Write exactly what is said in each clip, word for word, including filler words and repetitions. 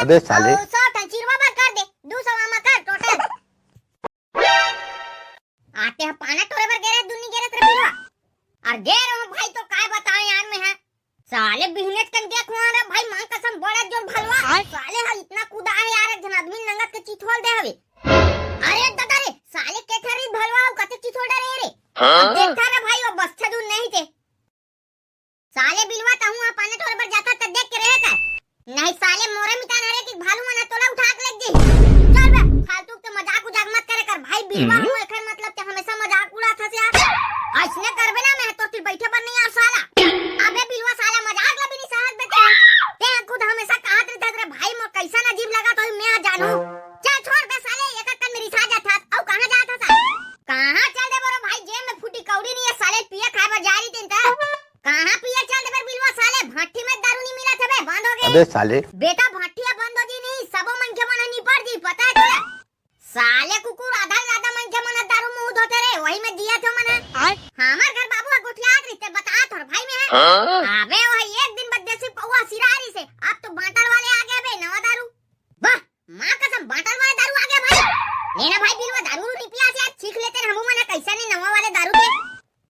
अबे साले। अउ सौ ठन चिरवा बर कर दे, दू सौ आमा कर टोटल। आते ह पाना टोरे बर गे रहे, दुन्नी गे रहे तेरे बिलवा। अउ गे रहे भाई, तो काय बताओं यार मैं, हाँ। साले बिहनेच कन देख हुआ रे भाई, माँ कसम बड़ा जोर भलवा। आय। साले ह इतना कूदा हे यार, एक झन आदमी नंगत के चिथोल दे हवे। अरे दादा रे, साले के ठरी भलवा अउ कते चिथोल डरे रे। हाँ? अब देखा रे भाई, वो बस्ता दूर नहीं थे। साले बिलवा, तहूँ ह पाना टोरे बर जाथा त देख के रहे कर। नहीं साले मोरे मितान हरे कि भालू मन ह तोला उठा के लेग जी। चल बे, फालतू के मजाक उजाक मत करे कर भाई। बिलवा हम्म। हूँ, एकर मतलब ते हमेशा मजाक उड़ाथस यार। अइसने करबे ना, मैं तोर तीर बइठे बर नहीं आंव साला। अबे बिलवा साला, मजाक ला भी नहीं सहत बे ते। ते ह खुद हमेशा कहत रहिथस रे भाई, मोर कइसन अजीब लगत होही, मैं ह जानहूँ। चल छोड़ बे साले, एक एक कन में रिसा जाथस। अउ कहाँ जाथस साले? कहाँ चल देबो रे भाई, जेब में फूटी कौड़ी नहीं हे साले, पिए खाए बर जा रहितेन त। कहाँ पिए चल देबे बिलवा साले, भाटी में दारू नहीं मिलत हे बे, बंद हो गे। अबे साले। बेटा भाटी ह बंद हो जी नहीं, सबो मनखे मन ह निपट जी, पता हे तोला? साले कुकुर, आधा ले आधा मनखे मन ह दारू मुंह धोथे रे, वही में जियत हे मन ह। आय। हमर घर बाबू ह गोठियात रहिथे, बता तोर भाई में ह। हाँ? अबे वही एक दिन बर देसी पौवा सिरा रहिसे, अब तो बाटल वाले आ गे बे, नवा दारू। वाह, माँ कसम, बाटल वाले दारू आ गे भाई। लेना भाई बिलवा, दारू नहीं पियास यार, सीख लेतेन हमू मन ह कइसन हे नवा वाले दारू के।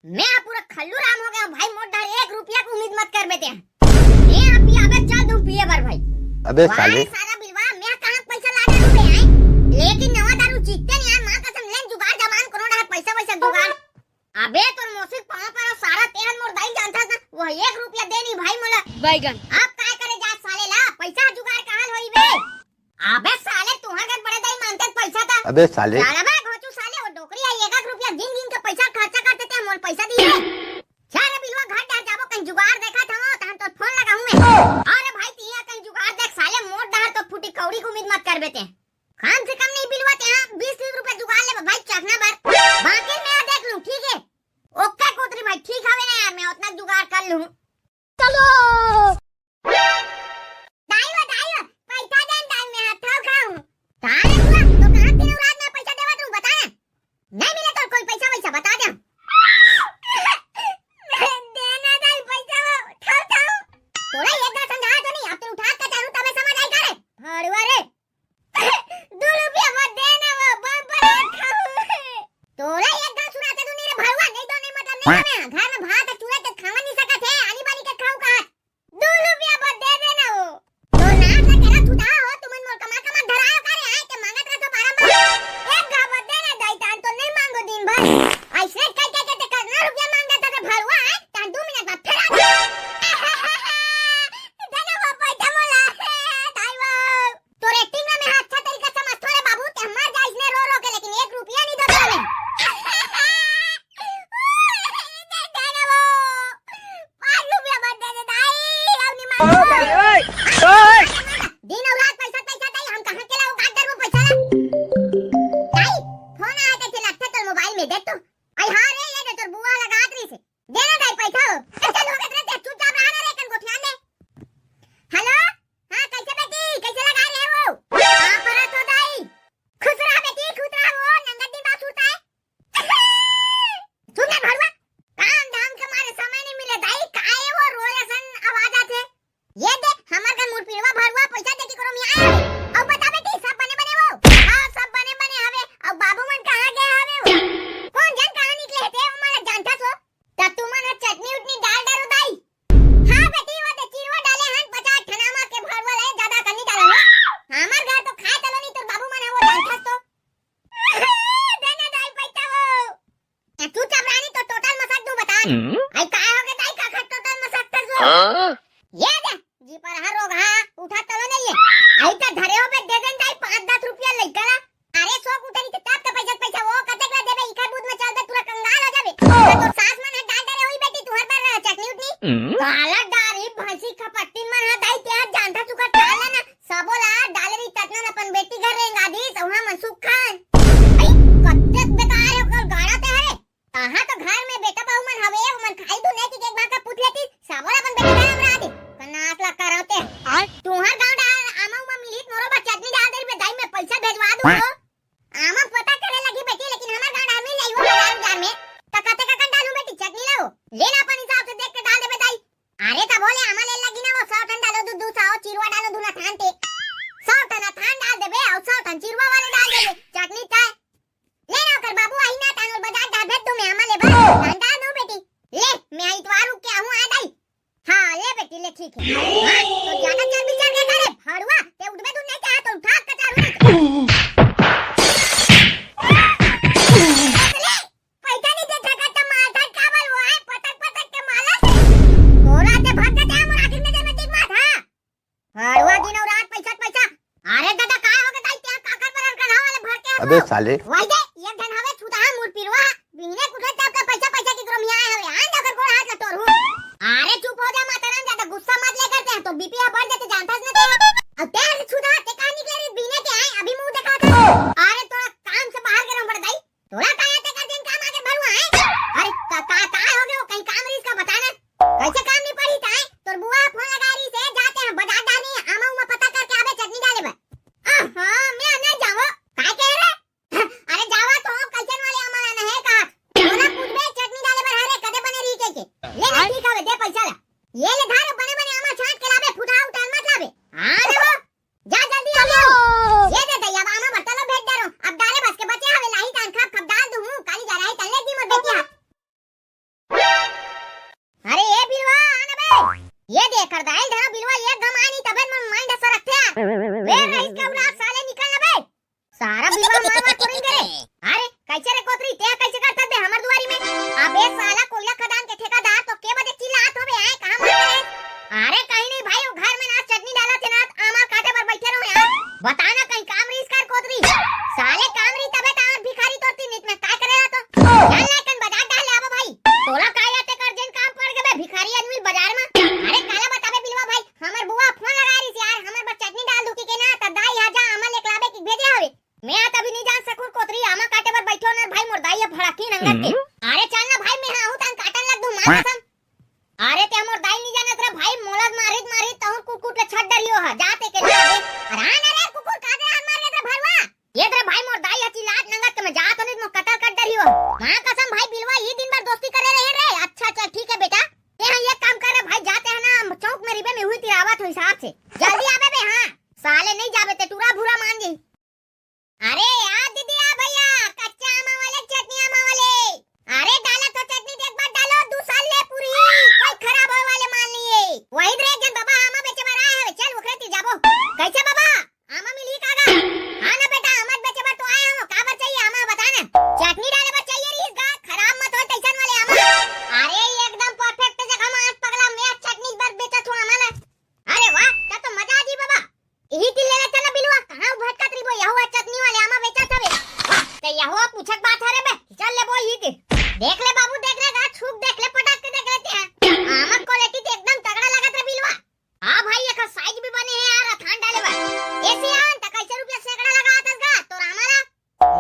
मैं ह पूरा खल्लू राम हो गे हूँ भाई, मोर डहर एक रुपया के उम्मीद मत करबे ते। मैं ह पियाबे चल दूँ पिए बर भाई। अबे वाह साले। रे सारा बिलवा, मैं ह कहाँ पैसा ला डालूँ बे, आय? लेकिन नवा दारू चीखतेन यार, माँ कसम लेन जुगाड़ जमान कोनो डहर पैसा वैसा जुगाड़। अबे तोर मौसी के पाँव पर सारा, तेहन मोर दाई जानथस ना, वो एक रुपया दे नहीं भाई मोला। बैगन। अब काय करे जा साले ला, पैसा जुगाड़ कहाँ ले होई बे? अबे साले, तुँहर घर बड़े दाई मांगते पैसा था। अबे साले। साला बे घोचू साले, वो डोकरी आई, एक एक रुपया गिन गिन के पैसा खर्चा करते ते, मोर पैसा दिए। चल रे बिलवा, घर डहर जाबो, कहीं जुगाड़ देखत हवं, तहन तोर फोन लगाहूँ मैं। अरे भाई, तिया कहीं जुगाड़ देख साले, मोर डहर तो फूटी कौड़ी के उम्मीद मत करबे ते। कम से कम नहीं बिलवा, तेहा बीस तीस रुपया जुगाड़ ले भाई, चखना बर। बाकी मैं देख लूँ, ठीक है? ओके कोतरी भाई, ठीक हवे ना यार, मैं उतना जुगाड़ कर लूँ। चलो। दाई वो, दाई वो, पैसा दे न दाई, मैं हाथ खाऊं। कहाँ रे बुआ, तो कहाँ तीनों रात में पैसा देवत हूँ, बता ना। नहीं मिले तो कोई पैसा वैसा बता दे। दे ना दाई पैसा वो, उठाओ, उठाओ। तोला एक बार समझा तो नहीं, अब तो उठा के चालू तबे समझ आई का रे? भड़ुआ रे। दू रुपया वो दे ना वो, बम पर खाऊं। तोला एक बार सुनाते तू नहीं रे भड़ुआ, नहीं तो नहीं मतलब नहीं है। घर में भात है, चूल्हे पे खावा नहीं सकत है, आनी बानी के खाऊं कहाँ? दू रुपया बर दे दे ना वो। तो नाच ला करा छुटा हो, तुमन मोर कमा कमा धरायो का रे, आए के मांगत रह तो बारंबार। एक घा बर दे ना दाई, तान तो नहीं मांगो दिन भर। ऐसे कह कह के ते करना रुपया मांग जाता रे भड़ुआ, आए, तान दू मिनट बाद फेर आ जाए। दे ना वो पैसा मोला, दाई वो। तोर acting ला मैं अच्छा तरीका समझथों रे बाबू, ते मर जा इसने रो रो के, लेकिन एक रुपया नहीं दो तोला मैं। दे ना वो। पाँच रुपया मत दे दे दाई, अब नहीं मांगो। ओए, ओए। दिन अउ रात पैसा, पैसा दाई, हम कहाँ के लाओ, काट दे वो पैसा ला। दाई, फोन आया था, लगता तोर मोबाइल में, देख तो। आई हाँ रे, ये दे तोर बुआ लगात रही से। दे ना दाई पैसा हो। ए, चल हो गए रे, चुपचाप रहा ना रे, कन गोठियान दे। हेलो, हाँ, कैसे बेटी, कैसे लगा रहे हो? हाँ, परत हो दाई। खुश रहा बेटी, खुश रहा, वो नंगत दिन बात सुनता है। सुन ना भड़ुआ, काम धाम के मारे समय नहीं मिले दाई, काहे वो रोज असन आवाज आथे? ये दे, हमर घर मुरपिड़वा भड़ुआ पैसा दे के करो मियाँ आए हवे। अउ बता बेटी, सब बने बने वो? हाँ, सब बने बने हवे। अउ बाबू मन कहाँ गए हवे वो? कौन जन कहाँ निकले हे ते, वो मन जानथस वो? त तुमन ह चटनी उटनी डाल डारो दाई। हाँ बेटी, वो दे चिरवा डाले हन, पचास ठना मा के भड़ुआ ले, ज्यादा कनी डालो ना। हमर घर तो खाए तलो नहीं, तोर बाबू मन ह वो जानथस तो। दे ना दाई पैसा वो। ए, चुपचाप रानी, तो टोटल मसक दू बता। हम्म? आई काय हो गए दाई, का खा टोटल मसक कर दो? हाँ? ये दे, जी पर हर रोग, हाँ, उठा तलो नहीं है। आई तो धरे हो बे, दे देन दाई, पाँच दस रुपया लइका ला। अरे, सो उठे नहीं तो तब तो पैसा, पैसा वो कतेक ला देबे, इखर बूथ में चल दे, पूरा कंगाल हो जाबे। तो तोर सास मन ह डाल डरे होई बेटी, तुहर बर चटनी उटनी। हम्म? काला डारी, भैंसी खपट्टी मन ह दाई, ते ह जानता चुका डाल ना। सबो ला डाले रही ततना न अपन बेटी घर रेंगा दिस, उहाँ मन सुख खान। अई, कतेक बेकार हे ओकर गाड़ा ते हरे। कहाँ तो घर में बेटा बहू मन हवे, ओमन खाई धुन नहीं कि एक बार का पूछ लेती, सबो ला अपन बेटी घर में रहा दे। कनास ला करते। आय। तुहर गाँव डाल आमा उमा मिलित मोरो बर चटनी डाल दे रे दाई, मैं पैसा भेजवा दूँ हो। आमा पता करे लगी बेटी, लेकिन हमर गाँव डाल मिल जाई वो बाजार उजार में। त कते का कन डालूँ बेटी चटनी ला हो? लेना अपन हिसाब से देख के डाल देबे दाई। अरे त बोले आमा ले लगी ना वो सौ ठन डालो दू, दू सौ, चिरवा डालो दू ना थान ते। हाँ, तो ज्यादा चर्बी चढ़ गया रे भड़ुआ, ते उठबे दूर नहीं चाहे तो उठा कचारू नहीं। पैसा नहीं दे झगड़ त मार धर का बल वो है, पटक पटक के माला से। तोरा ते भर जाते हैं मोर आखिर नजर में दिख मत, हाँ। भड़ुआ दिन और रात पैसा पैसा। अरे दादा, काय हो गए दाई, क्या काकर पर अनकर हवा ले भर के अबे साले। वही दे, एक धन हवे छुदा मुर पिरवा, बिहने कुठे तब का पैसा पैसा की करो मिया हवे, आन जाकर गोड़ हाथ लटोर हूँ। अरे चुप हो जा माता राम, ज्यादा गुस्सा मत लेकर ते, तो बीपी बढ़ जाते जानता ना ते। अब तेरे से छुदा ते कहाँ निकले रे बिहने के आए, अभी मुंह दिखा था। अरे तोरा काम से बाहर के रहो बड़ दाई, तोला काय ते कर दिन काम आके भरुआ है? अरे का का का हो गयो, कहीं काम रहीस का बताना। कैसे काम नहीं पड़ी ताए? तोर बुआ फोन लगा रही से जाते हैं बाजार डालने, आमा उमा पता करके आवे चटनी डाले बर। आहा, मैं नहीं जावो। काय कह रे? अरे जावा तो कैसन वाले आमा लाना है का? तोला पूछबे चटनी डाले बर हरे कदे बने रही के के। ले ना ठीक हवे दे पैसा ला। ये ले धार बने बने आमा छांट के लाबे, फुटा उठान मत लाबे। हाँ ना वो। जा जल्दी आ जाओ। ये दे दैया, आमा बर्तन लो भेज दे रहो। अब डाले बस के बचे हवे लाही तान खाप खप डाल दूँ हूँ। काली जा रहा है तल्ले दी मोर बेटी हाथ। अरे ए बिलवा, आना बे। ये दे कर दाइल धरा बिलवा, ये गम आनी तबे मन माइंड असर रखते यार। बे रईस का औलाद साले निकल ना बे। सारा बिलवा मार मार करेंगे रे। अरे कैसे रे कोतरी, ते कैसे करता बे हमर दुआरी में? अबे साला कोयला खदान के ठेकेदार तो के बजे चिल्लात होबे आए, कहाँ मार रे? अरे कहीं नहीं भाई, वो घर में ना चटनी डाला थे ना, आमा काटे पर बैठे रहो यार। बता ना कहीं काम रहीस कर कोतरी। साले काम रही तबे तो आज भिखारी तोर तीन नित में काय करे रहा तो? चल ना कन बाजार डाल ले आवा भाई। तोला काय आते कर जेन काम पड़ गए बे भिखारी आदमी बाजार में। अरे काला बताबे बिलवा भाई, हमर बुआ फोन लगा रही यार, हमर बर चटनी डाल दुकी के ना, त दाई हा जा आमा लेके लाबे की भेजे हवे। मैं आ तभी नहीं जान सकूं कोतरी आमा काटे बर बैठो ना भाई, मोर दाई है भड़की नंगत के। अरे चल ना भाई, मैं हाँ हूँ तन काटन लग दूं माँ कसम। अरे ते मोर दाई नहीं जानत रे भाई, मोला मारित मारित तहुर कुकुर के छट डरियो है, जाते के जाबे। अरे हाँ ना रे कुकुर, का दे हाथ मार के रे भरवा। ये रे भाई मोर दाई ह चिल्लात नंगत के मैं जात हूँ, नहीं तो मोर कतल कर डरियो। माँ कसम भाई बिलवा ये दिन भर दोस्ती करे रहे रे। अच्छा अच्छा ठीक है बेटा, ते हाँ ये काम कर रे भाई, जाते हैं ना चौक में रिबे में हुई तिरावत हो हिसाब से। जल्दी आबे बे, हाँ साले नहीं जाबे ते टूरा भूरा मान गई। अरे यार दीदी आ भैया, कच्चा आमा वाले चटनी आमा वाले। अरे डाला तो चटनी देख बार डालो, दू साल ले पूरी, कोई खराब होए वाले माल नहीं है। वही रे जन बाबा आमा बेचे बर आए हवे, चल ओकरे ती जाबो। कैसे बाबा? आमा मिली का गा? हाँ ना बेटा, आमा बेचे बर तो आए हम, का बर चाहिए आमा बता ना। चटनी डाले बर चाहिए रहीस गा, खराब मत हो तैसन वाले आमा। अरे एकदम परफेक्ट जगह में आज पगला मैं चटनी बर बेचा तू आमा ला। अरे वाह, का तो मजा आ गई बाबा। यही ती ले लेते ना बिलवा, कहाँ भटकत रही वो, यहो चटनी वाले आमा बेचा था बे। ते यहो पूछक बात है रे बे, चल ले वो यही ती। देख ले बाबू, देख ले गा, छुप देख ले, पटक के देख लेते हैं। आमा क्वालिटी तो एकदम तगड़ा लगत रे बिलवा। हाँ भाई, एकर साइज भी बने है यार, अथान डाले बा। ए सियान, त कैसे रुपया सैकड़ा लगा आतस गा, तोर आमा ला?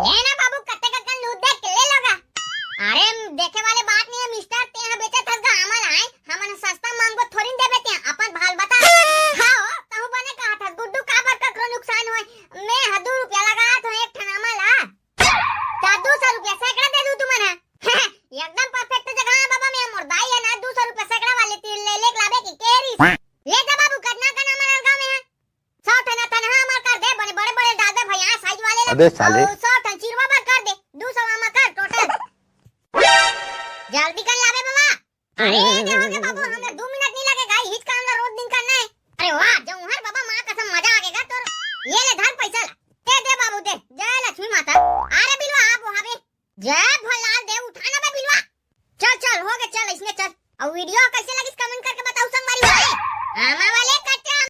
ले ना बाबू, कत्ते का कन लूट दे के ले लोगा। अरे, देखे वाले बात नहीं है मिस्टर, ते यहाँ बेचत हस गा आमा ला, आए? हमन सस्ता मांगबो थोड़ी देबे ते, अपन भाल बता। हाँ हो, तहु बने कहा था, गुड्डू काबर ककरो नुकसान होए, मैं हा दू रुपया लगा तो एक ठन आमा ला। का दू सौ रुपया सैकड़ा दे दूं तुमन हा? एकदम परफेक्ट जगह है बाबा, मैं मोर दाई है ना, दू सौ रुपया सैकड़ा वाले तीर ले लेके लाबे की केरी। ले जा बाबू, कतना कन हमर गांव में है? सौ ठन, ठन हमर कर दे, बड़े, बड़े, बड़े डाल दे भैया, साइज वाले ला। अबे साले। और सौ ठन चिरवा बर कर दे, दू सौ हमर कर टोटल। जल्दी कर लाबे बाबा। अरे, दे हो गया बाबू, हमला दू मिनट नहीं लगेगा, हिच काम ला रोज दिन करना है। अरे वाह, जौहर बाबा, माँ कसम मजा आ गएगा तोर। ये ले धर पैसा ला। दे, दे बाबू, दे। जय लक्ष्मी माता। अरे बिलवा, आप वहाँ पे। जय